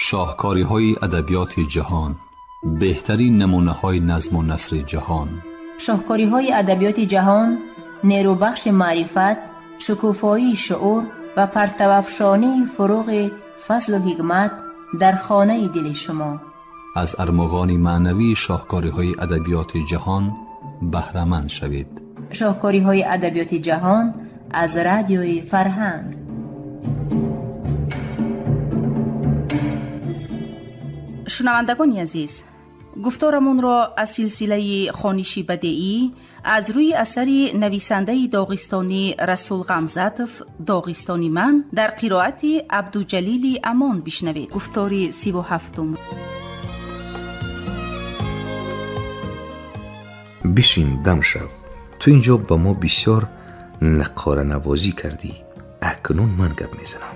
Шоҳкориҳои адабиёти ҷаҳон, беҳтарин намунаҳои назму насри ҷаҳон. Шоҳкориҳои адабиёти ҷаҳон нерӯбахши маърифат, шукуфоии шуур ва партавафшонии фуруғи фазлу ҳикмат дар хонаи дили шумо. Аз армуғони маънавии шоҳкориҳои адабиёти ҷаҳон баҳраманд шавед. Шоҳкориҳои адабиёти ҷаҳон аз радиои Фарҳанг. Шунавандагони азиз, гуфторамонро аз силсилаи хониши бадеӣ аз рӯи асари нависандаи доғистонӣ Расул Ғамзатов «Доғистони ман» дар қироати Абдуҷалили Амон бишнавед. Гуфтори 37-ум. Бишин, дам шав. Ту инҷо ба мо бисёр нақоранавозӣ кардӣ. Акнун ман гап мезанам.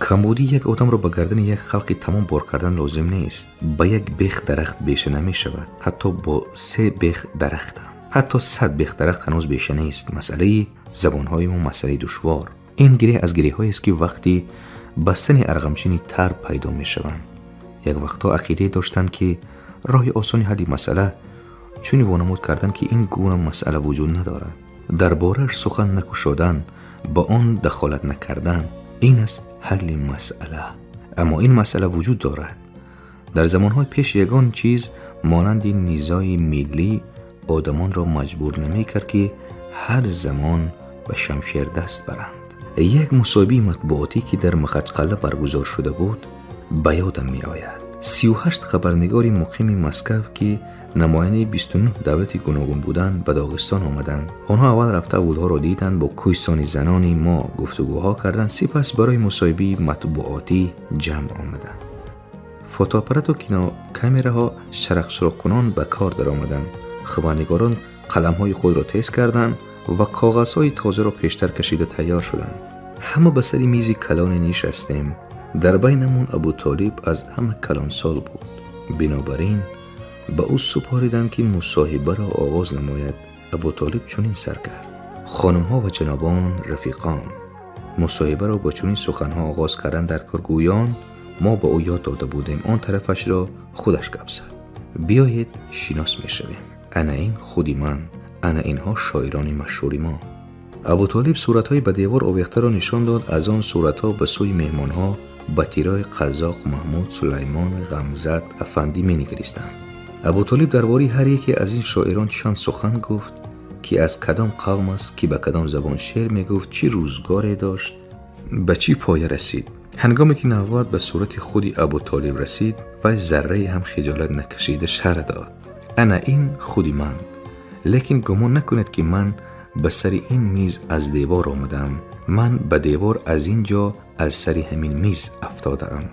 Камбудии як одамро ба гардани як халқи тамом бор кардан лозим нест. Ба як бех дарахт беша намешавад, ҳатто бо се бех дарахтам. Ҳатто 100 бех дарахт ҳанӯз беша нест. Масъалаи забонҳои мо масъалаи душвор. Ин гиреҳ аз гиреҳҳоест, ки вақти бастани арғамчини тар пайдо мешаванд. Як вақтҳо ақидае доштанд, ки роҳи осони ҳалли масъала чунин вонамуд карданд, ки ин гуна масъала вуҷуд надорад. Дар борааш сухан накушодан, ба он дахолат накардан, ин аст ҳалли масъала. Аммо ин масъала вуҷуд дорад. Дар замонҳои пеш ягон чиз монанди низои миллӣ одамонро маҷбур намекард, ки ҳар замон ба шамшер даст баранд. Як мусоҳибаи матбуотӣ, ки дар Махачқалла баргузор шуда буд, ба ёдам меояд. 38 хабарнигори муқими Москав, ки намояндаи 29 давлати гуногун буданд, ба Доғистон омаданд. Онҳо аввал рафта авлҳоро диданд, бо кӯҳистони занони мо гуфтугӯҳо карданд, сипас барои мусоҳибаи матбуотӣ ҷамъ омаданд. Фотоаппарату кинокамераҳо шарақшуруқкунон ба кор даромаданд. Хабарнигорон қаламҳои худро тез карданд ва коғазҳои тозаро пештар кашида тайёр шуданд. Ҳама ба сари мизи калоне нишастем. Дар байнамон Абутолиб аз ҳама калонсол буд. Бинобар ин ба ӯ супориданд, ки мусоҳибаро оғоз намояд. Абутолиб чунин сар кард: хонумҳо ва ҷанобон, рафиқон. Мусоҳибаро бо чунин суханҳо оғоз кардан дар коргӯён мо ба ӯ ёд дода будем. Он тарафашро худаш гап зад. Биёед шинос мешавем. Ана ин худи ман, ана инҳо шоирони машҳури мо. Абутолиб суратҳои ба девор овехтаро нишон дод. Аз он суратҳо ба сӯи меҳмонҳо ба тирои Қазоқ, Маҳмуд, Сулаймон, Ғамзат, Афандӣ менигаристанд. Абутолиб дар бораи ҳар яке аз ин шоирон чанд сухан гуфт, ки аз кадом қавм аст, ки ба кадом забон шеър мегуфт, чӣ рӯзгоре дошт, ба чӣ поя расид. Ҳангоме ки навбат ба сурати худи Абутолиб расид, вай заррае ҳам хиҷолат накашида шарҳ дод: ана ин худи ман. Лекин гумон накунед, ки ман ба сари ин миз аз девор омадаам. Ман ба девор аз ин ҷо аз сари ҳамин миз афтодаам.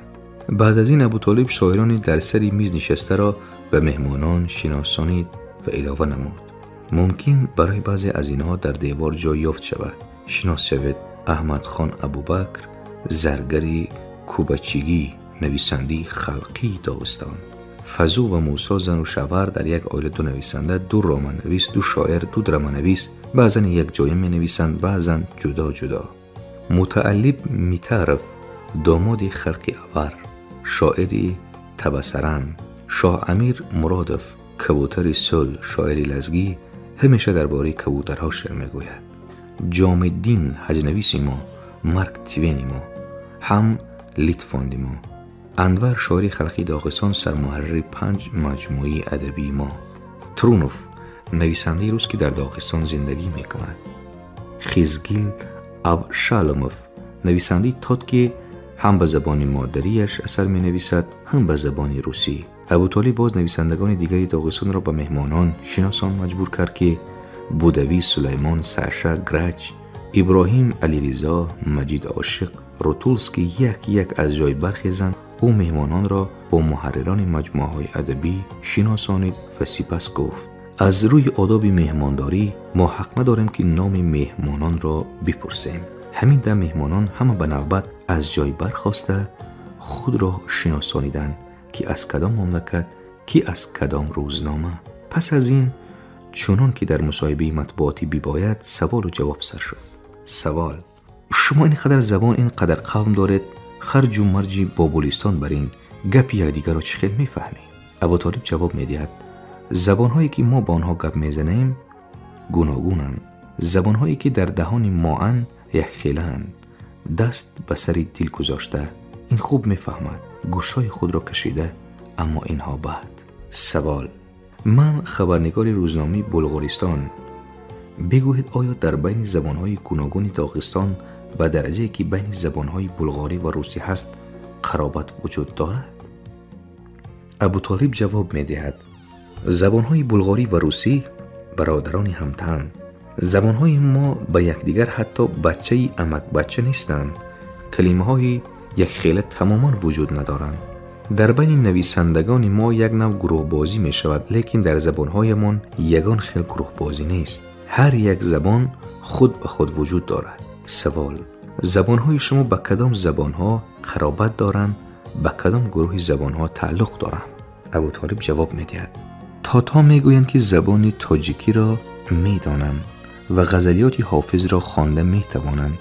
Баъд аз ин Абутолиб шоирони дар сари миз нишастаро ба меҳмонон шиносонид ва илова намуд: мумкин барои баъзе аз инҳо дар девор ҷой ёфт шавад. Шинос шавед: Аҳмадхон Абубакр, заргари кӯбачигӣ, нависандаи халқии Доғистон. Фазу ва Мусо, зану шавҳар, дар як оила ду нависанда, ду романнавис, ду шоир, ду драманавис, баъзан якҷоя менависанд, баъзан ҷудо ҷудо. Мутааллиб Митаров, домоди халқи авар, шоири Табасаран. Шоҳ Амир Муродов, кабутари сул, шоири лазгӣ, ҳамеша дар бораи кабутарҳо шеър мегӯяд. Ҷомиддин, ҳаҷнависи мо, Марк Твени мо, ҳам Литфонди мо. Анвар, шоири халқи Доғистон, сармуҳаррири 5 маҷмӯаи адабии мо. Трунов, нависандаи рус, ки дар Доғистон зиндагӣ мекунад. Хизгил Авшаломов, нависандаи тот, ки ҳам ба забони модариаш асар менависад, ҳам ба забони русӣ. Абутолиб боз нависандагони дигари Доғистонро ба меҳмонон шиносон маҷбур кард, ки Будавӣ, Сулаймон, Саша, Грач, Иброҳим Алиризо, Маҷид Ошиқ, Рутулский як як аз ҷой бархезанд. Ӯ меҳмононро бо муҳаррирони маҷмӯаҳои адабӣ шиносонид ва сипас гуфт: аз рӯи одоби меҳмондорӣ мо ҳақ надорем, ки номи меҳмононро бипурсем. Ҳамин дам меҳмонон ҳама ба навбат аз ҷой бархоста худро шиносониданд, ки аз кадом мамлакат, ки аз кадом рӯзнома. Пас аз ин чунон ки дар мусоҳибаи матбуотӣ бибояд, саволу ҷавоб сар шуд. Савол: шумо ин қадар забон, ин қадар қавм доред, харҷу марҷи Бобулистон бар ин Гапи якдигарро чӣ хел мефаҳмӣ? Абутолиб ҷавоб медиҳад: забонҳое ки мо ба онҳо гап мезанем гуногунанд. Забонҳое ки дар даҳони моанд якхелаанд. Даст ба сари дил гузошта ин хуб мефаҳмад, гӯшҳои худро кашида, аммо инҳо бад. Савол: ман хабарнигори рӯзномаи Булғористон. Бигӯед, оё дар байни забонҳои гуногуни Доғистон ба дараҷае ки байни забонҳои булғорӣ ва русӣ ҳаст қаробат вуҷуд дорад? Абутолиб ҷавоб медиҳад: забонҳои булғорӣ ва русӣ бародарони ҳамтан. Забонҳои мо ба якдигар ҳатто бачаи амакбача нестанд. Калимаҳои якхела тамоман вуҷуд надоранд. Дар байни нависандагони мо як нав гурӯҳбозӣ мешавад, лекин дар забонҳоямон ягон хел гурӯҳбозӣ нест. Ҳар як забон худ ба худ вуҷуд дорад. Савол: забонҳои шумо ба кадом забонҳо қаробат доранд, ба кадом гурӯҳи забонҳо тааллуқ доранд? Абутолиб ҷавоб медиҳад: тотҳо мегӯянд ки забони тоҷикиро медонанд ва ғазалиёти ҳофизро хонда метавонанд.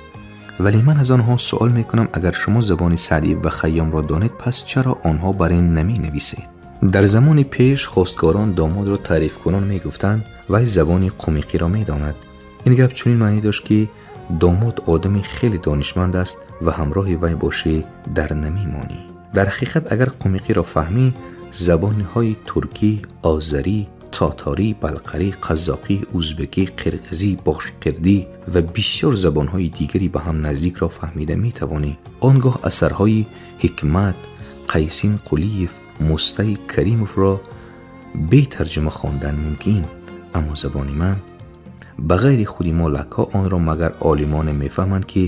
Вале ман аз онҳо суол мекунам: агар шумо забони Саъдӣ ва Хайёмро донед, пас чаро онҳо бар ин наменависед? Дар замони пеш хостгорон домодро таърифкунон мегуфтанд: вай забони қумиқиро медонад. Ин гап чунин маънӣ дошт ки домод одами хеле донишманд аст ва ҳамроҳи вай бошӣ дар намемонӣ. Дар ҳақиқат агар қумиқиро фаҳмӣ, забонҳои туркӣ, озарӣ, татарӣ, балқарӣ, қазоқӣ, узбекӣ, қирғизӣ, бошқирдӣ ва бисёр забонҳои дигари ба ҳам наздикро фаҳмида метавонӣ. Он гоҳ асарҳои Ҳикмат, Қайсин Қулиев, Мустаи Каримовро бе тарҷума хондан мумкин. Аммо забони ман ба ғайри худи мо лакҳо онро магар олимоне мефаҳманд ки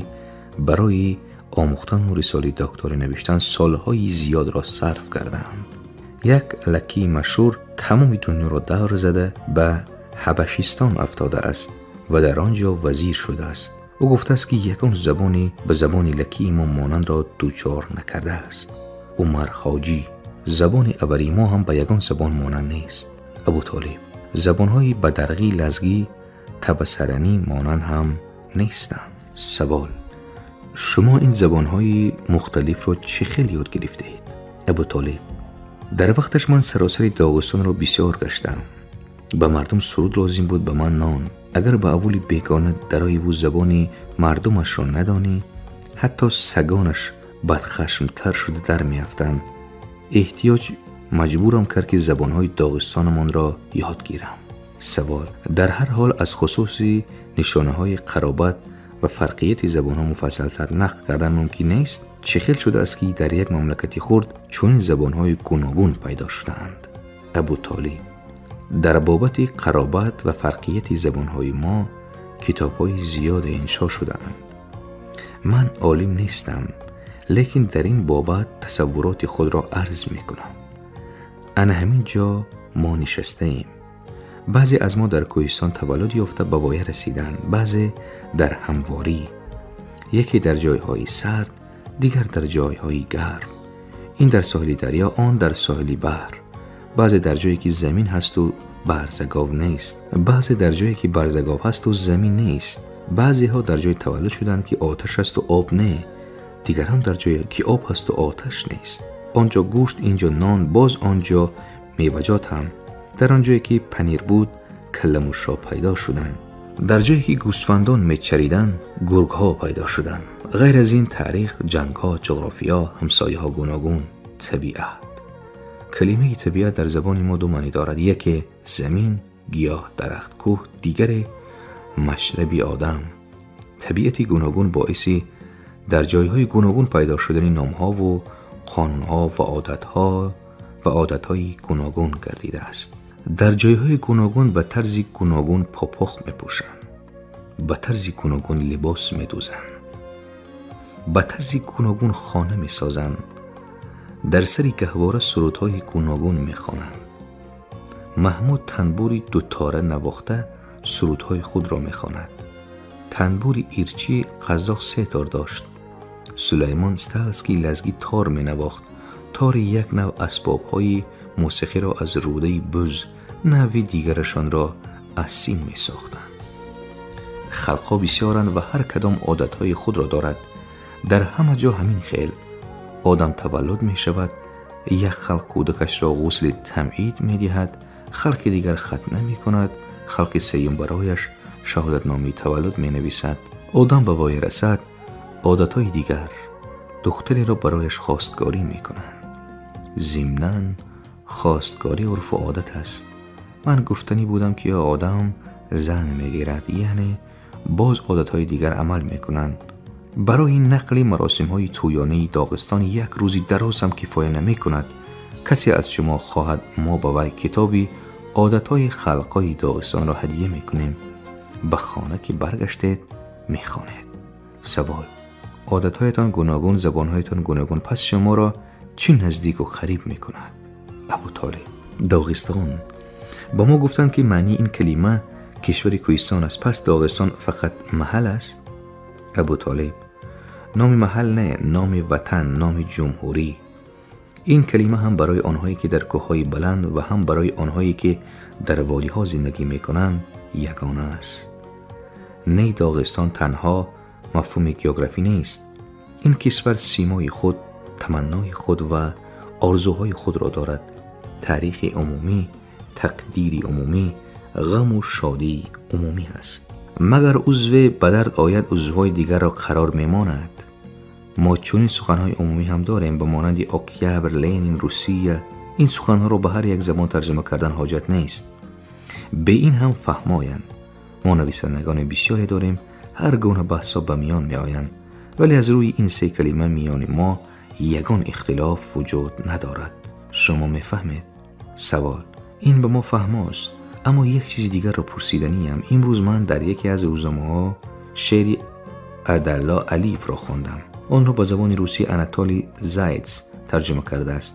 барои омӯхтану рисолаи докторӣ навиштан солҳои зиёдро сарф кардаанд. Як лакии машҳур тамоми дунёро давр зада ба Ҳабашистон афтодааст ва дар он ҷо вазир шудааст. Ӯ гуфтааст ки ягон забоне ба забони лакии мо монандро дучор накардааст. Умар Ҳоҷӣ: забони аввали мо ҳам ба ягон забон монанд нест. Абутолиб: забонҳои бадарғӣ, лазгӣ, табасаранӣ монанд ҳам нестанд. Савол: шумо ин забонҳои мухталифро чӣ хел ёд гирифтед? Абутолиб: дар вақташ ман саросари Доғистонро бисёр гаштам. Ба мардум суруд лозим буд, ба ман нон. Агар ба аввали бегона дароиву забони мардумашро надонӣ, ҳатто сагонаш бадхашмтар шуда дар меафтанд. Эҳтиёҷ маҷбурам кард ки забонҳои Доғистонамонро ёд гирам. Савол: дар ҳар ҳол аз хусуси нишонаҳои қаробат ва фарқияти забонҳо муфассалтар нақл кардан мумкин нест? Чӣ хел шудааст ки дар як мамлакати хурд чунин забонҳои гуногун пайдо шудаанд? Абутолиб: дар бобати қаробат ва фарқияти забонҳои мо китобҳои зиёде иншо шудаанд. Ман олим нестам, лекин дар ин бобат тасаввуроти худро арз мекунам. Ана ҳамин ҷо мо нишастаем. Баъзе аз мо дар кӯҳистон таваллуд ёфта ба воя расиданд, баъзе дар ҳамворӣ, яке дар ҷойҳои сард, дигар дар ҷойҳои гарм. Ин дар соҳили дарё, он дар соҳили баҳр. Баъзе дар ҷое ки замин ҳасту барзагов нест, баъзе дар ҷое ки барзагов ҳасту замин нест. Баъзеҳо дар ҷой таваллуд шуданд ки оташ ҳасту об не, дигарон дар ҷое ки об ҳасту оташ нест. Он ҷо гӯшт, ин ҷо нон, боз он ҷо меваҷот ҳам. Дар он ҷое ки панир буд, калламушҳо пайдо шуданд. Дар ҷое ки гӯсфандон мечариданд, гургҳо пайдо шуданд. Ғайр аз ин таърих, ҷангҳо, ҷуғрофиё, ҳамсояҳо гуногун, табиат. Калимаи табиат дар забони мо ду маънӣ дорад: яке замин, гиёҳ, дарахт, кӯҳ, дигаре машраби одам. Табиати гуногун боиси дар ҷойҳои гуногун пайдо шудани номҳову қонунҳо ва одатҳо ва одатҳои гуногун гардидааст. Дар ҷойҳои гуногун ба тарзи гуногун попох мепӯшанд, ба тарзи гуногун либос медӯзанд, ба тарзи гуногун хона месозанд, дар сари гаҳвора сурудҳои гуногун мехонанд. Маҳмуд танбури дутора навохта сурудҳои худро мехонад. Танбури ирчи қазоқ се тор дошт. Сулаймон Сталский лазги тор менавохт. Тори як нав асбобҳои мусиқиро аз рӯдаи буз, нави дигарашонро аз сим месохтанд. Халқҳо бисёранд ва ҳар кадом одатҳои худро дорад. Дар ҳама ҷо ҳамин хел. Одам таваллуд мешавад, Як халқ кӯдакашро ғусли тамъид медиҳад, халқи дигар хатна мекунад, халқи сеюм барояш шаҳодатномаи таваллуд менависад. Одам ба воя расад, одатҳои дигар духтареро барояш хостгорӣ мекунанд. Зимнан хостгорӣ урфу одат аст. Ман гуфтанӣ будам, ки одам зан мегирад, яъне боз одатҳои дигар амал мекунанд. Барои нақли маросимҳои тӯёнаи Доғистон як рӯзи дароз ҳам кифоя намекунад. Касе аз шумо хоҳад, мо ба вай китоби одатҳои халқҳои Доғистонро ҳадия мекунем. Ба хона ки баргаштед мехонед. Савол: одатҳоятон гуногун, забонҳоятон гуногун, пас шуморо чӣ наздику қариб мекунад? Абутолиб: Доғистон. Ба мо гуфтанд, ки маънии ин калима кишвари кӯҳистон аст. Пас Доғистон фақат маҳал аст? Абутолиб: номи маҳал не, номи ватан, номи ҷумҳурӣ. Ин калима ҳам барои онҳое, ки дар кӯҳҳои баланд ва ҳам барои онҳое, ки дар водиҳо зиндагӣ мекунанд, ягона аст. Не, Доғистон танҳо мафҳуми географӣ нест. Ин кишвар симои худ, таманнои худ ва орзуҳои худро дорад. Таърихи умумӣ, тақдири умумӣ, ғаму шодии умумӣ аст. Магар узве ба дард ояд, узвҳои дигарро қарор мемонад. Мо чунин суханҳои умумӣ ҳам дорем, ба монанди Октябр, Ленин, Русия. Ин суханҳоро ба ҳар як забон тарҷума кардан ҳоҷат нест. Бе ин ҳам фаҳмоянд. Мо нависандагони бисёре дорем, ҳар гуна баҳсҳо ба миён меоянд, вале аз рӯи ин се калима миёни мо ягон ихтилоф вуҷуд надорад. Шумо мефаҳмед? Савол: ин ба мо фаҳмост, аммо як чизи дигарро пурсиданиям. Имрӯз ман дар яке аз рӯзномаҳо шеъри Адалло Алиевро хондам. Онро ба забони русӣ Анатолий Зайц тарҷума кардааст.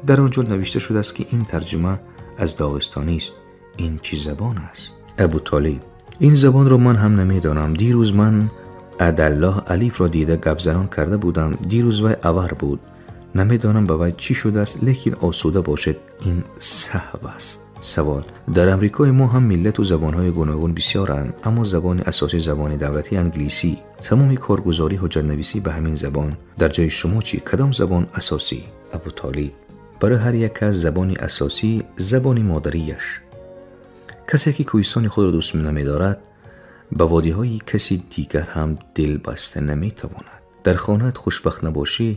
Дар он ҷо навишта шудааст, ки ин тарҷума аз доғистонист. Ин чӣ забон аст? Абутолиб: ин забонро ман ҳам намедонам. Дирӯз ман Адаллоҳ Алиевро дида гапзанон карда будам. Дирӯз вай авар буд. Намедонам ба вай чӣ шудааст, лекин осуда бошед, ин саҳв аст. Савол: дар Амрикои мо ҳам миллату забонҳои гуногун бисёранд, аммо забони асосӣ забони давлатӣ англисӣ. Тамоми коргузорӣ, ҳуҷҷатнависӣ ба ҳамин забон. Дар ҷои шумо чӣ? Кадом забон асосӣ? Абутолиб: барои ҳар як кас забони асосӣ забони модарияш. Касе ки кӯҳистони худро дӯст намедорад, ба водиҳои каси дигар ҳам дил баста наметавонад. Дар хонаат хушбахт набошӣ,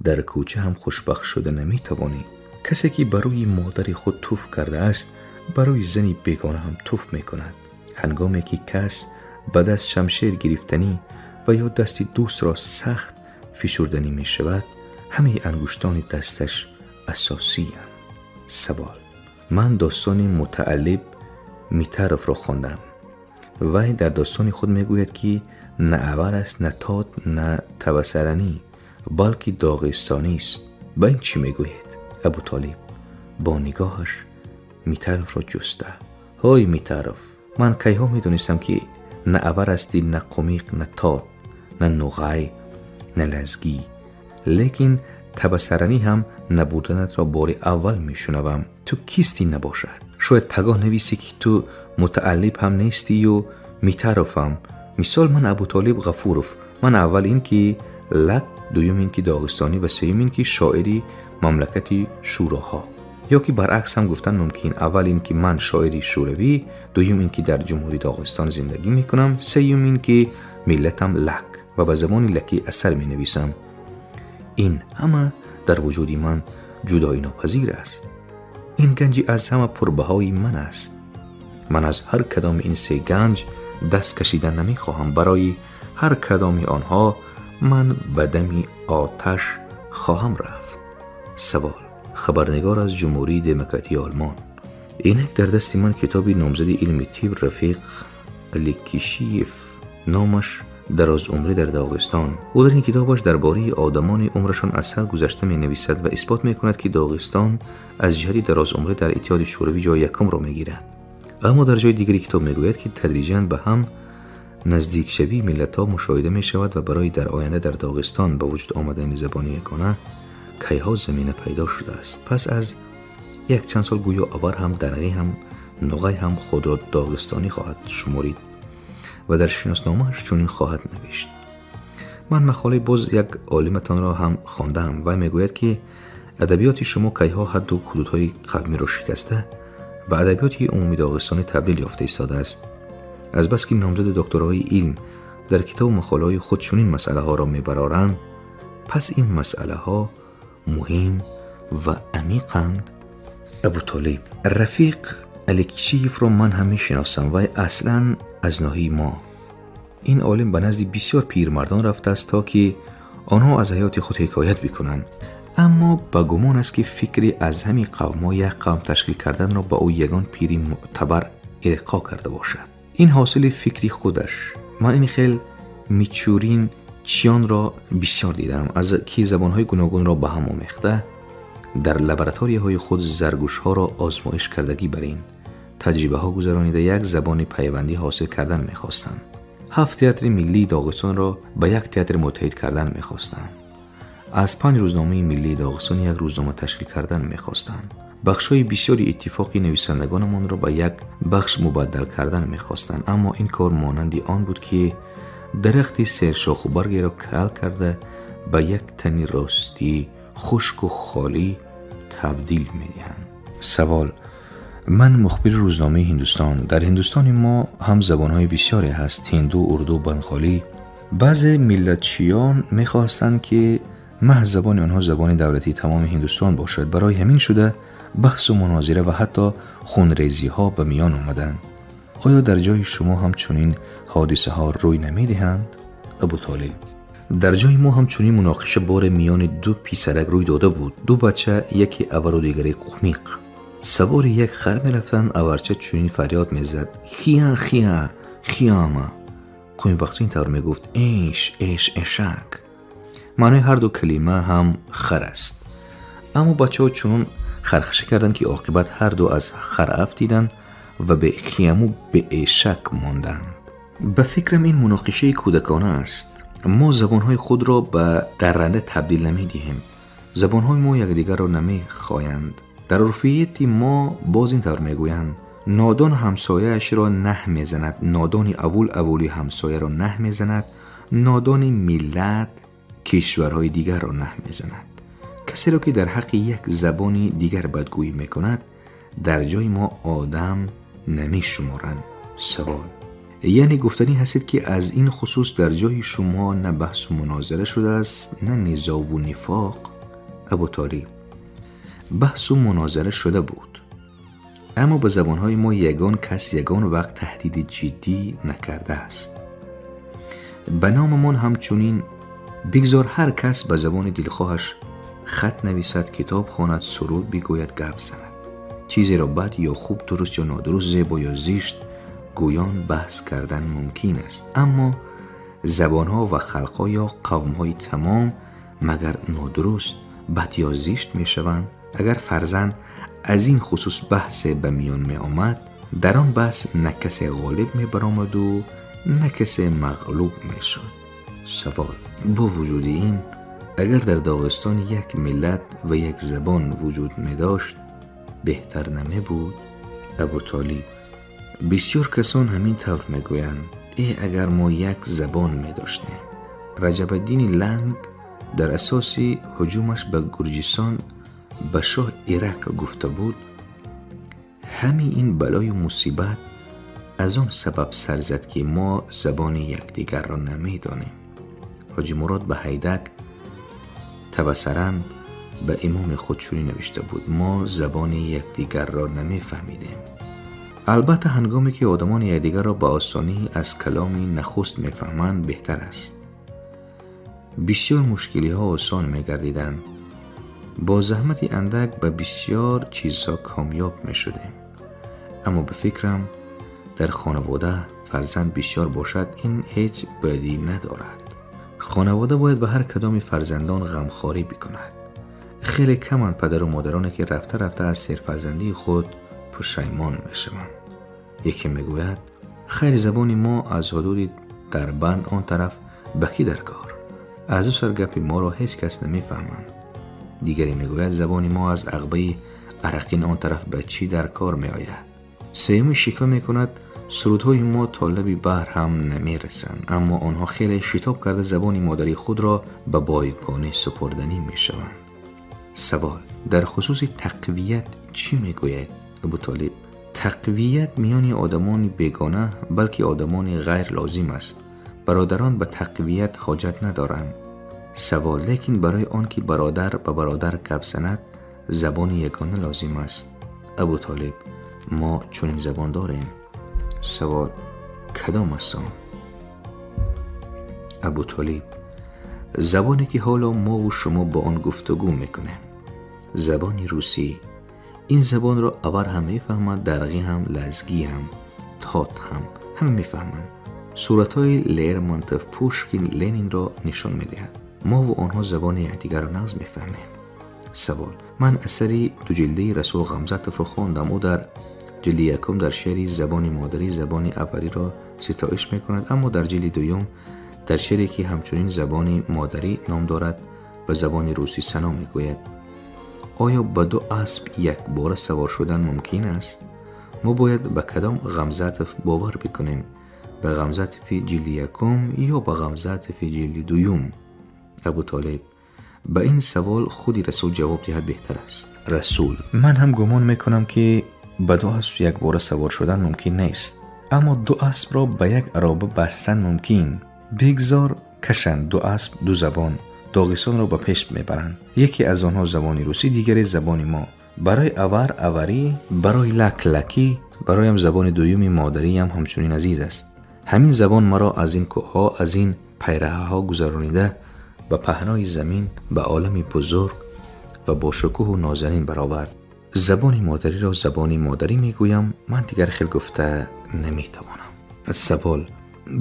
дар кӯча ҳам хушбахт шуда наметавонӣ. Касе ки ба рӯи модари худ туф кардааст, ба рӯи зани бегона ҳам туф мекунад. Ҳангоме ки кас ба даст шамшер гирифтанӣ ва ё дасти дӯстро сахт фишурданӣ мешавад, ҳамаи ангуштони дасташ асосиянд. Савол: ман достони Мутааллиб Митаровро хондам. Вай дар достони худ мегӯяд, ки на авар аст, на тот, на табасаранӣ, балки доғистонист. Ба ин чӣ мегӯед? Абутолиб бо нигоҳаш Митаровро ҷуста: ҳой Митаров, ман кайҳо медонистам, ки на авар ҳастӣ, на қумиқ, на тот, на нуғай, на лазгӣ, лекин табасаранӣ ҳам набуданатро бори аввал мешунавам. Ту кистӣ набошад? Шояд пагоҳ нависӣ, ки ту Мутааллиб ҳам нестию Митаровам. Мисол, ман Абутолиб Ғафуров. Ман аввал ин ки лак, дуюм ин ки доғистонӣ ва сеюм ин ки шоири мамлакати шӯроҳо. Ё ки баръакс ҳам гуфтан мумкин: аввал ин ки ман шоири шӯравӣ, дуюм ин ки дар ҷумҳурии Доғистон зиндагӣ мекунам, сеюм ин ки миллатам лак ва ба забони лакӣ асар менависам. Ин ҳама дар вуҷуди ман ҷудоинопазир аст. Ин ганҷи аз ҳама пурбаҳои ман аст. Ман аз ҳар кадоми ин се ганҷ даст кашидан намехоҳам. Барои ҳар кадоми онҳо ман ба дами оташ хоҳам рафт. Савол: хабарнигор аз Ҷумҳурии Демократии Олмон. Инак дар дасти ман китоби номзади илми тиб Рафиқ Аликишиев, номаш «Дарозумрӣ дар Доғистон». Ӯ дар ин китобаш дар бораи одамони умрашон аз ҳад гузашта менависад ва исбот мекунад, ки Доғистон аз ҷиҳати дарозумрӣ дар Иттиҳоди Шӯравӣ ҷои якумро мегирад. Аммо дар ҷои дигари китоб мегӯяд, ки тадриҷан ба ҳам наздикшавии миллатҳо мушоҳида мешавад ва барои дар оянда дар Доғистон ба вуҷуд омадани забони ягона кайҳо замина пайдо шудааст. Пас аз як чанд сол гӯё авар ҳам, дарғӣ ҳам, нуғай ҳам худро доғистонӣ хоҳад шуморид ва дар шиносномааш чунин хоҳад навишт. Ман мақолаи боз як олиматонро ҳам хондаам. Вай мегӯяд, ки Адабиёти шумо кайҳо ҳадду ҳудудҳои қавмиро шикаста ба адабиёти умумии доғистонӣ табдил ёфта истодааст. Азбаски номзаду докторҳои илм дар китобу мақолаҳои худ чунин масъалаҳоро мебароранд, пас ин масъалаҳо муҳим ва амиқанд. Абутолиб: рафиқ Аликишиевро ман ҳам мешиносам, вай аслан аз ноҳияи мо. Ин олим ба назди бисёр пирмардон рафтааст, то ки онҳо аз ҳаёти худ ҳикоят бикунанд. Аммо ба гумон аст, ки фикри аз ҳамин қавмҳо як қавм ташкил карданро ба ӯ ягон пири мӯътабар илқо карда бошад. Ин ҳосили фикри худаш. Ман ин хел мичурин чиёнро бисёр дидам, аз ки забонҳои гуногунро ба ҳам омехта дар лабораторияҳои худ заргӯшҳоро озмоиш кардагӣ бар ин таҷрибаҳо гузаронида як забони пайвандӣ ҳосил кардан мехостанд. 7 театри миллии Доғистонро ба як театр муттаҳид кардан мехостанд. Аз 5 рӯзномаи миллии Доғистон як рӯзнома ташкил кардан мехостанд. Бахшҳои бисёри иттифоқи нависандагонамонро ба як бахш мубаддал кардан мехостанд. Аммо ин кор монанди он буд, ки дарахти сершоху баргеро кал карда ба як тани ростӣ хушку холӣ табдил медиҳанд. Савол: ман мухбири рӯзномаи Ҳиндустон. Дар Ҳиндустони мо ҳам забонҳои бисёре ҳаст: ҳинду, урду, бенголӣ. Баъзе миллатчиён мехостанд, ки маҳз забони онҳо забони давлатии тамоми Ҳиндустон бошад. Барои ҳамин шуда баҳсу мунозира ва ҳатто хунрезиҳо ба миён омаданд. Оё дар ҷои шумо ҳам чунин ҳодисаҳо рӯй намедиҳанд? Абутолиб: дар ҷои мо ҳам чунин муноқиша боре миёни ду писарак рӯй дода буд. Ду бача, яке авару дигаре қумиқ, савори як хар мерафтанд. Аварча чунин фарёд мезад: хия, хия, хиама. Қумиқбақча ин тавр мегуфт: эш, эш, эшак. Маънои ҳар ду калима ҳам хар аст. Аммо бачаҳо чунон хархаша карданд, ки оқибат ҳар ду аз хар афтиданд ва бе хияму бе эшак монданд. Ба фикрам, ин муноқишаи кӯдакона аст. Мо забонҳои худро ба дарранда табдил намедиҳем. Забонҳои мо якдигарро намехоянд. Дар урфияти мо боз ин тавр мегӯянд: нодон ҳамсояашро наҳ мезанад, нодони аввул аввули ҳамсояро наҳ мезанад, нодони миллат кишварҳои дигарро наҳ мезанад. Касеро ки дар ҳаққи як забони дигар бадгӯӣ мекунад, дар ҷои мо одам намешуморанд. Савол: яъне гуфтанӣ ҳастед, ки аз ин хусус дар ҷои шумо на баҳсу мунозира шудааст, на низову нифоқ? Абутолиб: баҳсу мунозира шуда буд, аммо ба забонҳои мо ягон кас ягон вақт таҳдиди ҷиддӣ накардааст. Ба номамон ҳамчунин бигзор ҳар кас ба забони дилхоҳаш хат нависад, китоб хонад, суруд бигӯяд, гап занад. Чизеро бад ё хуб, дуруст ё нодуруст, зебо ё зишт гӯён баҳс кардан мумкин аст. Аммо забонҳо ва халқҳо ё қавмҳои тамом магар нодуруст, бад ё зишт мешаванд? Агар фарзанд аз ин хусус баҳсе ба миён меомад, дар он баҳс на касе ғолиб мебаромаду на касе мағлуб мешуд. Савол: бо вуҷуди ин, агар дар Доғистон як миллат ва як забон вуҷуд медошт, беҳтар намебуд? Абутолиб: бисёр касон ҳамин тавр мегӯянд: агар мо як забон медоштем. Раҷабаддини Ланг дар асоси ҳуҷумаш ба Гурҷистон ба шоҳ Ирак гуфта буд: ҳамин ин балою мусибат аз он сабаб сар зад, ки мо забони якдигарро намедонем. Ҳоҷи Мурод ба Ҳайдак табасаран ба имоми худ чунин навишта буд: мо забони якдигарро намефаҳмидем. Албатта, ҳангоме ки одамон якдигарро ба осонӣ аз каломи нахуст мефаҳманд, беҳтар аст. Бисёр мушкилиҳо осон мегардиданд. Бо заҳмати андак ба бисёр чизҳо комёб мешудем. Аммо ба фикрам, дар хонавода фарзанд бисёр бошад, ин ҳеҷ бадӣ надорад. Хонавода бояд ба ҳар кадоми фарзандон ғамхорӣ бикунад. Хеле каманд падару модароне, ки рафта рафта аз серфарзандии худ пушаймон мешаванд. Яке мегӯяд: хайр, забони мо аз ҳудуди Дарбанд он тараф ба кӣ дар кор? Аз ӯ сар гапи моро ҳеҷ кас намефаҳманд. Дигаре мегӯяд: забони мо аз ағбаи арақин он тараф ба чӣ дар кор меояд? Сеюми шиква мекунад: сурудҳои мо то лаби баҳр ҳам намерасанд, аммо онҳо хеле шитоб карда забони модарии худро ба бойгонӣ супурданӣ мешаванд. Савол: дар хусуси тақвият чӣ мегӯяд? Абутолиб: тақвият миёни одамони бегона, балки одамони ғайр лозим аст. Бародарон ба тақвият ҳоҷат надоранд. Савол: лекин барои он ки бародар ба бародар гап занад, забони ягона лозим аст. Абутолиб: мо чунин забон дорем. Савол: кадом аст он? Абутолиб: забоне ки ҳоло мову шумо бо он гуфтугӯ мекунем, забони русӣ. Ин забонро авар ҳам мефаҳмад, дарғӣ ҳам, лазгӣ ҳам, тот ҳам, ҳама мефаҳманд. Суратҳои Лермонтов, Пушкин, Ленинро нишон медиҳад. Мову онҳо забони якдигарро нағз мефаҳмем. Савол: ман асари дуҷилдаи Расул Ғамзатовро хондам. Ӯ дар ҷилди якум дар шеъри забони модарӣ забони аввалиро ситоиш мекунад, аммо дар ҷилди дуюм дар шеъре ки ҳамчунин забони модарӣ ном дорад, ба забони русӣ сано мегӯяд. Оё ба ду асп якбора савор шудан мумкин аст? Мо бояд ба кадом Ғамзатов бовар бикунем? Ба Ғамзатови ҷилди якум ё ба Ғамзатови ҷилди дуюм? Абутолиб: ба ин савол худи Расул ҷавоб диҳад беҳтар аст. Расул: ман ҳам гумон мекунам, ки ба ду асп якбора савор шудан мумкин нест, аммо ду аспро ба як ароба бастан мумкин. Бигзор кашанд ду асп ду забон, Доғистонро ба пеш мебаранд. Яке аз онҳо забони русӣ, дигаре забони мо. Барои авар аварӣ, барои лак лакӣ, бароям забони дуюми модариям ҳамчунин азиз аст. Ҳамин забон маро аз ин кӯҳҳо, аз ин пайраҳаҳо гузаронида ба паҳнои замин, ба олами бузург ва бо шукӯҳу нозанин баровард. Забони модариро забони модарӣ мегӯям, ман дигар хел гуфта наметавонам. Савол: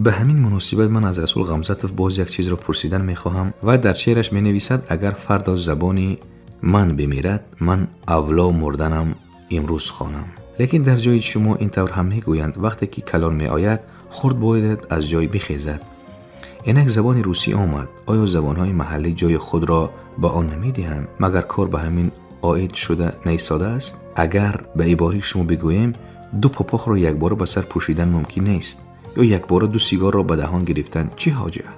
ба ҳамин муносибат ман аз Расул Ғамзатов боз як чизро пурсидан мехоҳам. Вай дар шеъраш менависад: агар фардо забони ман бимирад, ман авло мурданам имрӯз хонам. Лекин дар ҷои шумо ин тавр ҳам мегӯянд: вақте ки калон меояд, хурд бояд аз ҷой бихезад. Инак забони русӣ омад. Оё забонҳои маҳаллӣ ҷои худро ба он намедиҳанд? Магар кор ба ҳамин оид шуда наистодааст? Агар ба ибораи шумо бигӯем, ду папохро якбора ба сар пӯшидан мумкин нест, ё якбора ду сигарро ба даҳон гирифтан чӣ ҳоҷат?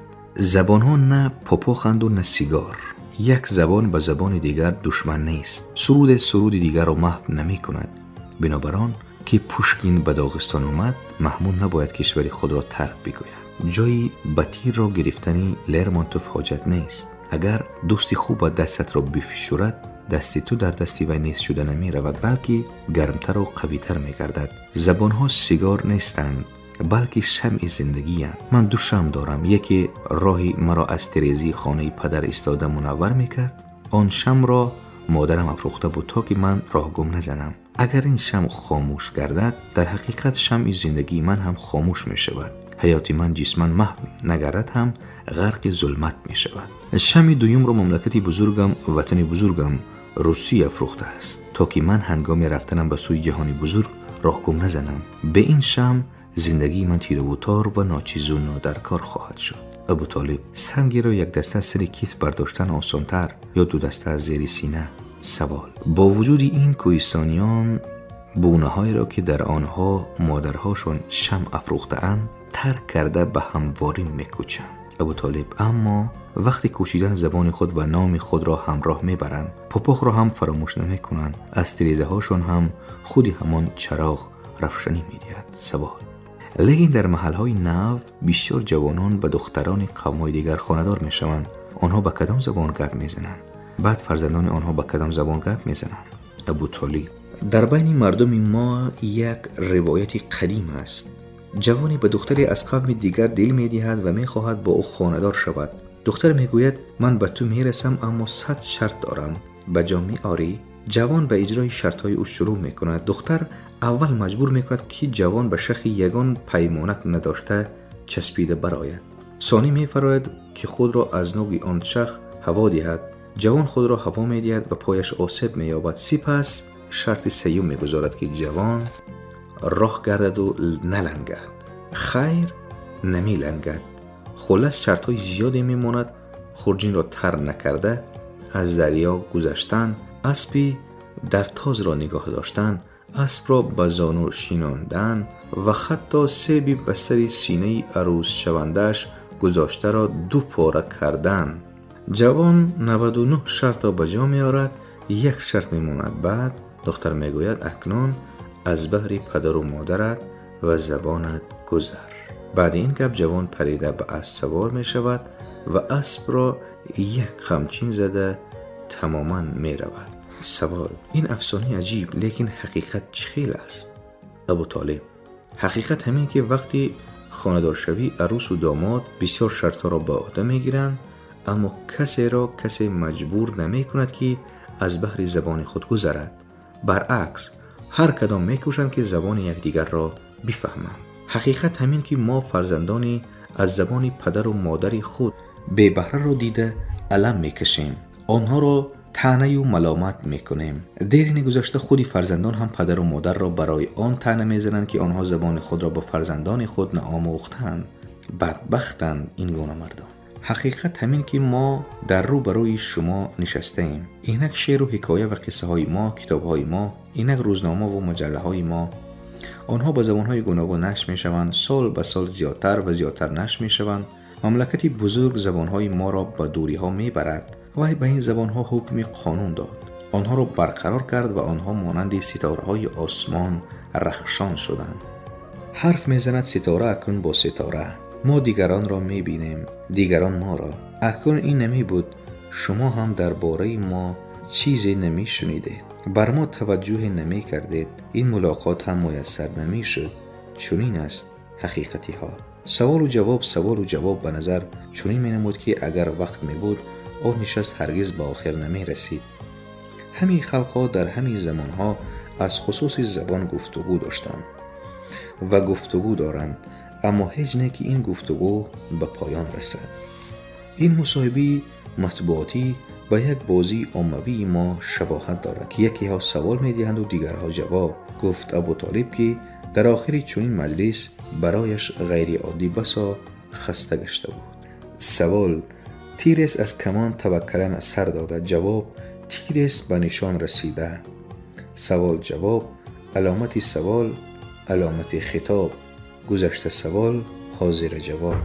Забонҳо на папоханду на сигар. Як забон ба забони дигар душман нест. Суруде суруди дигарро маҳв намекунад. Бинобар он ки Пушкин ба Доғистон омад, Маҳмуд набояд кишвари худро тарк бигӯяд. Ҷои ба тирро гирифтани Лермонтов ҳоҷат нест. Агар дӯсти хубат дастатро бифишурад, дасти ту дар дасти вай нест шуда намеравад, балки гармтару қавитар мегардад. Забонҳо сигор нестанд, балки шамъи зиндагианд. Ман ду шамъ дорам. Яке роҳи маро аз тирезии хонаи падар истода мунаввар мекард. Он шамъро модарам афрӯхта буд, то ки ман роҳгум назанам. Агар ин шамъ хомӯш гардад, дар ҳақиқат шамъи зиндагии ман ҳам хомӯш мешавад. Ҳаёти ман ҷисман маҳв нагардад ҳам ғарқи зулмат мешавад. Шамъи дуюмро мамлакати бузургам, ватани бузургам Русия афрӯхтааст, то ки ман ҳангоми рафтанам ба сӯи ҷаҳони бузург роҳгум назанам. Бе ин шамъ зиндагии ман тираву тор ва ночизу нодаркор хоҳад шуд. Абутолиб: сангеро як даста аз сари китф бардоштан осонтар ё ду даста аз зери сина? Савол: бо вуҷуди ин кӯҳистониён бунаҳоеро ки дар онҳо модарҳошон шамъ афрӯхтаанд, тарк карда ба ҳамворӣ мекӯчанд. Абутолиб: аммо вақти кӯчидан забони худ ва номи худро ҳамроҳ мебаранд, папохро ҳам фаромӯш намекунанд, аз тирезаҳошон ҳам худи ҳамон чароғ равшанӣ медиҳад. Савол: лекин дар маҳалҳои нав бисёр ҷавонон ба духтарони қавмҳои дигар хонадор мешаванд. Онҳо ба кадом забон гап мезананд? Баъд фарзандони онҳо ба кадом забон гап мезананд? Абутолиб: дар байни мардуми мо як ривояти қадим аст. Ҷавоне ба духтаре аз қавми дигар дил медиҳад ва мехоҳад бо ӯ хонадор шавад. Духтар мегӯяд: ман ба ту мерасам, аммо 100 шарт дорам. Ба ҷо меорӣ? Ҷавон ба иҷрои шартҳои ӯ шурӯъ мекунад. Духтар аввал маҷбур мекунад, ки ҷавон ба шахи ягон паймонак надошта часпида барояд. Сонӣ мефарояд, ки худро аз нуги он шах ҳаво диҳад. Ҷавон худро ҳаво медиҳад ва пояш осеб меёбад. Сипас шарти сеюм мегузорад, ки ҷавон роҳ гардаду налангад. Хайр, намелангад. Хулас шартҳои зиёде мемонад. Хурҷинро тар накарда аз дарё гузаштан, аспи дар тозро нигоҳ доштан, аспро ба зону шинондан ва ҳатто себи ба сари синаи арӯзшавандааш гузоштаро ду пора кардан. Ҷавон 99 шартро ба ҷо меорад, Як шарт мемонад. Баъд духтар мегӯяд: акнун аз баҳри падару модарат ва забонат гузар. Баъди ин гап ҷавон парида ба асп савор мешавад ва аспро як қамчин зада тамоман меравад. Савол: ин афсонаи аҷиб, лекин ҳақиқат чӣ хел аст? Абутолиб: ҳақиқат ҳамин ки вақти хонадоршавӣ арӯсу домод бисёр шартҳоро ба ӯҳда мегиранд, аммо касеро касе маҷбур намекунад, ки аз баҳри забони худ гузарад. Баръакс, ҳар кадом мекӯшанд, ки забони якдигарро бифаҳманд. Ҳақиқат ҳамин ки мо фарзандони аз забони падару модари худ бебаҳраро дида алам мекашем, онҳоро таънаю маломат мекунем. Дери нагузашта худи фарзандон ҳам падару модарро барои он таъна мезананд, ки онҳо забони худро ба фарзандони худ наомӯхтаанд. Бадбахтанд ин гуна мардум. Ҳақиқат ҳамин ки мо дар рӯ барои шумо нишастаем. Инак шеъру ҳикоя ва қиссаҳои мо, китобҳои мо, инак рӯзнома ва маҷаллаҳои мо. Онҳо ба забонҳои гуногун нашр мешаванд, сол ба сол зиёдтар ва зиёдтар нашр мешаванд. Мамлакати бузург забонҳои моро ба дуриҳо мебарад. Вай ба ин забонҳо ҳукми қонун дод, онҳоро барқарор кард ва онҳо монанди ситораҳои осмон рахшон шуданд. Ҳарф мезанад ситора акнун бо ситора. Мо дигаронро мебинем, дигарон моро. Акнун ин намебуд, шумо ҳам дар бораи мо чизе намешунидед, бар мо таваҷҷӯҳе намекардед, ин мулоқот ҳам муяссар намешуд. Чунин аст ҳақиқати ҳол. Саволу ҷавоб, саволу ҷавоб. Ба назар чунин менамуд, ки агар вақт мебуд, он нишаст ҳаргиз ба охир намерасид. Ҳамин халқҳо дар ҳамин замонҳо аз хусуси забон гуфтугӯ доштанд ва гуфтугӯ доранд, аммо ҳеҷ не ки ин гуфтугӯ ба поён расад. Ин мусоҳибаи матбуотӣ ба як бозии оммавии мо шабоҳат дорад, ки якеҳо савол медиҳанду дигарҳо ҷавоб. Гуфт Абутолиб, ки дар охири чунин маҷлис барояш ғайриоддӣ басо хаста гашта буд. Савол: тирест аз камон таваккалан аз сар дода? Ҷавоб: тирест ба нишон расида. Савол ҷавоб, аломати савол, аломати хитоб, гузашта савол, ҳозира ҷавоб.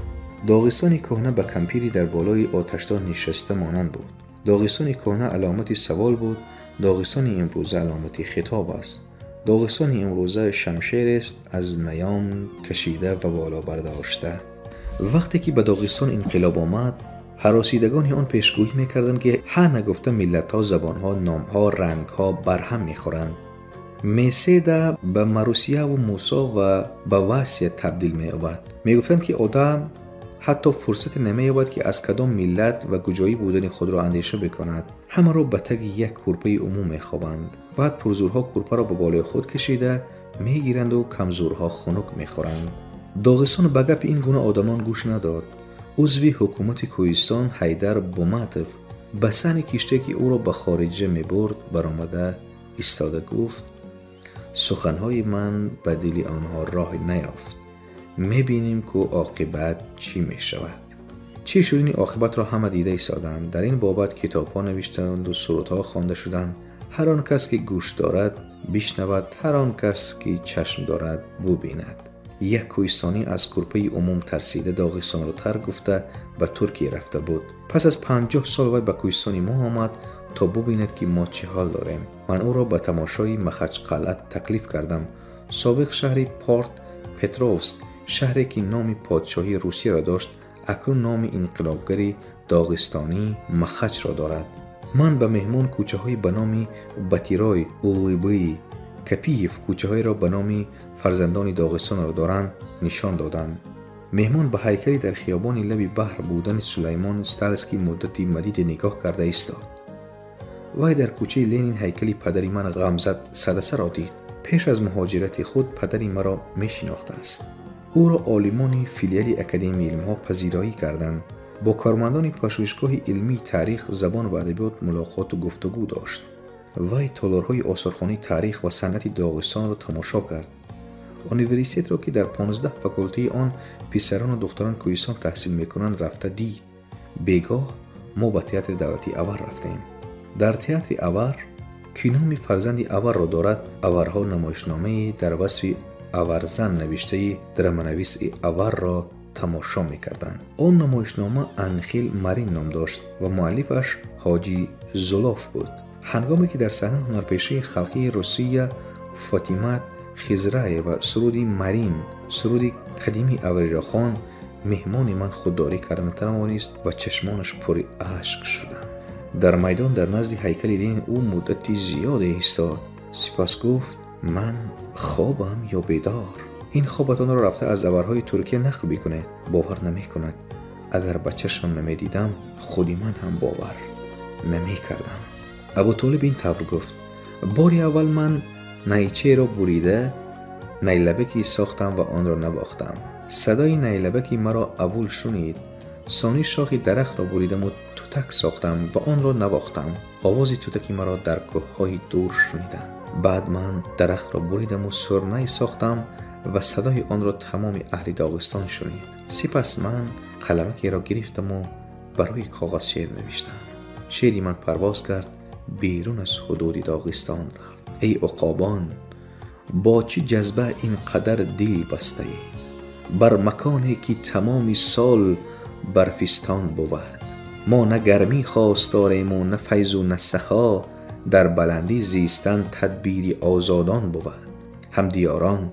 Доғистони кӯҳна ба кампири дар болои оташдон нишаста монанд буд. Доғистони кӯҳна аломати савол буд, доғистони имрӯза аломати хитоб аст. Доғистони имрӯза шамшерест аз наём кашида ва боло бардошта. Вақте ки ба Доғистон инқилоб омад, ҳаросидагони он пешгӯӣ мекарданд, ки ҳа нагуфта миллатҳо, забонҳо, номҳо, рангҳо барҳам мехӯранд. Меседа ба Марусияву Мусо ва ба Васия табдил меёбад. Мегуфтанд, ки одам ҳатто фурсате намеёбад, ки аз кадом миллат ва куҷоӣ будани худро андеша бикунад. Ҳамаро ба таги як кӯрпаи умум мехобанд. Баъд пурзурҳо кӯрпаро ба болои худ кашида мегиранду камзурҳо хунук мехӯранд. Доғистон ба гапи ин гуна одамон гӯш надод. Узви ҳукумати Кӯҳистон Ҳайдар Буматов ба саҳни киштие, ки ӯро ба хориҷа мебурд, баромада истода гуфт: суханҳои ман ба дили онҳо роҳ наёфт. Мебинем, ку оқибат чӣ мешавад. Чӣ шудини оқибатро ҳама дида истоданд. Дар ин бобат китобҳо навиштанду сурудҳо хонда шуданд. Ҳар он кас, ки гӯш дорад, бишнавад, ҳар он кас, ки чашм дорад, бубинад. Як кӯҳистонӣ аз кӯрпаи умум тарсида Доғистонро тарк гуфта ба Туркия рафта буд. Пас аз 50 сол вай ба кӯҳистони мо омад то бубинад, ки мо чӣ ҳол дорем. Ман ӯро ба тамошои Махачқалъа таклиф кардам. Собиқ шаҳри Порт Петровск, шаҳре ки номи подшоҳии Русияро дошт, акнун номи инқилобгари доғистонӣ Махачро дорад. Ман ба меҳмон кӯчаҳои ба номи Батирой, Улыбӣ, Капиев, кӯчаҳоеро ба номи фарзандони Доғистонро доранд, нишон додам. Меҳмон ба ҳайкали дар хиёбони лаби баҳр будани Сулаймон Сталский муддати мадиде нигоҳ карда истод. Вай дар кӯчаи Ленин ҳайкали падари ман Ғамзат Садасаро дид. Пеш аз муҳоҷирати худ падари маро мешинохтааст. Ӯро олимони филиали Академияи илмҳо пазироӣ карданд. Бо кормандони пажӯҳишгоҳи илмии таърих, забон ва адабиёт мулоқоту гуфтугӯ дошт. Вай толорҳои осорхонаи таърих ва санъати Доғистонро тамошо кард. Университетро, ки дар 15 факултаи он писарону духтарон кӯҳистон таҳсил мекунанд, рафта дид. Бегоҳ мо ба театри давлатии Авар рафтем. Дар театри Авар, ки номи фарзанди Аварро дорад, аварҳо намоишномаи дар васфи аварзан навиштаи драманависи Аварро тамошо мекарданд. Он намоишнома Анхил Марин ном дошт ва муаллифаш Ҳоҷи Зулоф буд. Ҳангоме ки дар саҳна ҳунарпешаи халқии Русия Фотимат Хизраева суруди Марин, суруди қадими авариро хонд, меҳмони ман худдорӣ карда натавонист ва чашмонаш пури ашк шуданд. Дар майдон дар назди ҳайкали Ленин ӯ муддати зиёде истод. Сипас гуфт: ман хобам ё бедор? Ин хобатонро рафта аз аварҳои Туркия нақл бикунед. Бовар намекунад. Агар ба чашмам намедидам, худи ман ҳам бовар намекардам. Абутолиб ин тавр гуфт: бори аввал ман найчаеро бурида найлабаки сохтам ва онро навохтам. Садои найлабаки маро аввал шунид. Сонӣ шохи дарахтро буридаму тутак сохтам ва онро навохтам. Овози тутаки маро дар кӯҳҳои дур шуниданд. Баъд ман дарахтро буридаму сурнай сохтам ва садои онро тамоми аҳли Доғистон шунид. Сипас ман қаламакеро гирифтаму барои коғаз шеър навиштам. Шеъри ман парвоз кард, берун аз ҳудуди Доғистон рафт. Эй уқобон, бо чӣ ҷазба ин қадар дил бастаед? Бар маконе ки тамоми сол барфистон бувад. Мо на гармӣ хосторему, на файзу на сахо, дар баландӣ зистан тадбири озодон бувад. Ҳамдиёрон,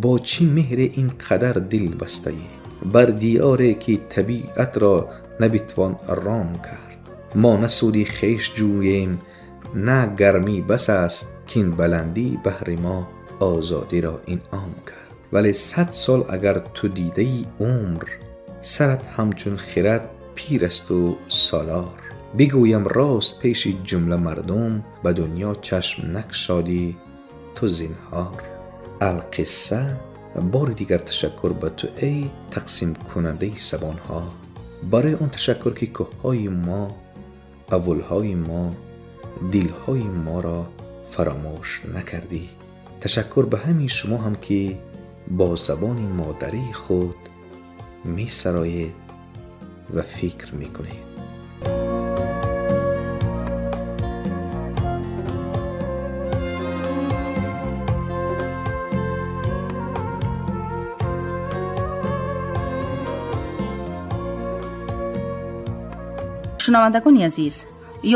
бо чӣ меҳре ин қадар дил бастаед? Бар диёре ки табиатро набитвон ром кард. Мо на суди хеш ҷӯем, на гармӣ бас аст, кин баландӣ баҳри мо озодиро инъом кард. Вале 100 сол агар ту дидаи умр, сарат ҳамчун хирад пир асту солор. Бигӯям рост пеши ҷумла мардум, ба дунё чашм накшодӣ ту зинҳор. Алқисса, бори дигар ташаккур ба ту эй тақсимкунандаи забонҳо. Барои он ташаккур ки кӯҳҳои мо, аввалҳои мо, дилҳои моро фаромӯш накардӣ. Ташаккур ба ҳамин шумо ҳам ки бо забони модарии худ месароед ва фикр мекунед. Шунавандагони азиз,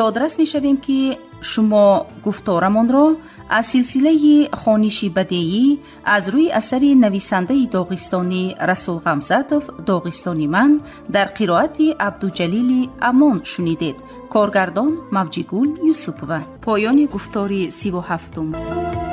ёдрас мешавем ки шумо гуфторамонро аз силсилаи хониши бадеӣ аз рӯи асари нависандаи доғистонӣ Расул Ғамзатов «Доғистони ман» дар қироати Абдуҷалили Амон шунидед. Коргардон Мавҷигул Юсупова. Поёни гуфтори 37.